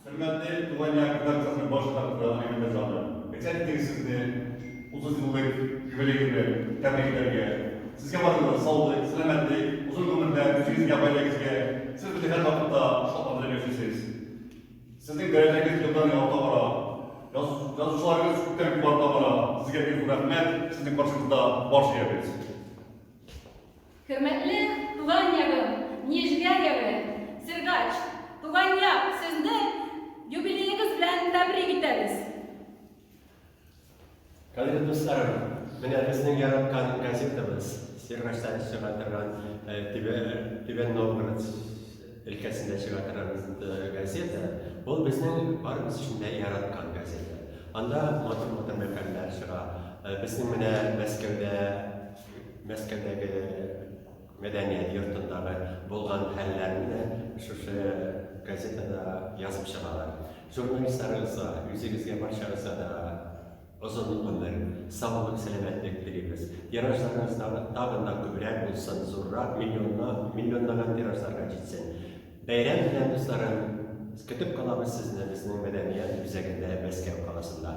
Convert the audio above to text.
Хөрмәтле Туган як редакциясенең баш редакторы Алина Мирзанова, рөхсәт итегез сезне 30 еллык юбилее белән тәбрик итәргә. Сезгә барыгызга да саулык, сәламәтлек, озын гомерләр, үзегезгә, гаиләгезгә. Сез безне һәрвакытта шатландырып яшисез. Сезнең дәрәҗәгез елдан-ел арта бара. Яз, язучыларыгыз күптән-күп арта бара. Сезгә бик зур рәхмәт, сезнең каршыгызда баш иябез. Хөрмәтле туган ягым, Нижгар ягы, Сергач, туган як, сезне юбилеегыз белән тәбрик итәбез! Кадерле дусларым, менә безнең яраткан газетабыз, Сергачтан чыга торган Түбән Новгород өлкәсендә чыга торган газета, ул безнең барыбыз өчен дә яраткан газета. Анда матур-матур мәкаләләр чыга. Безнең менә Мәскәүдә Мәскәүдәге мәдәният йортындагы булган хәлләрне дә шушы газетада язып чыгалар. Журналистларыгызга, үзегезгә барчагызга да озын гомер, саулык, сәламәтлек телибез. Тиражларыгыз тагын да күбрәк булсын, зуррак, миллионна, миллионлаган тиражларга җитсен. Бәйрәм белән, дусларым! Көтеп калабыз сезне безнең мәдәният үзәгендә Мәскәү каласында.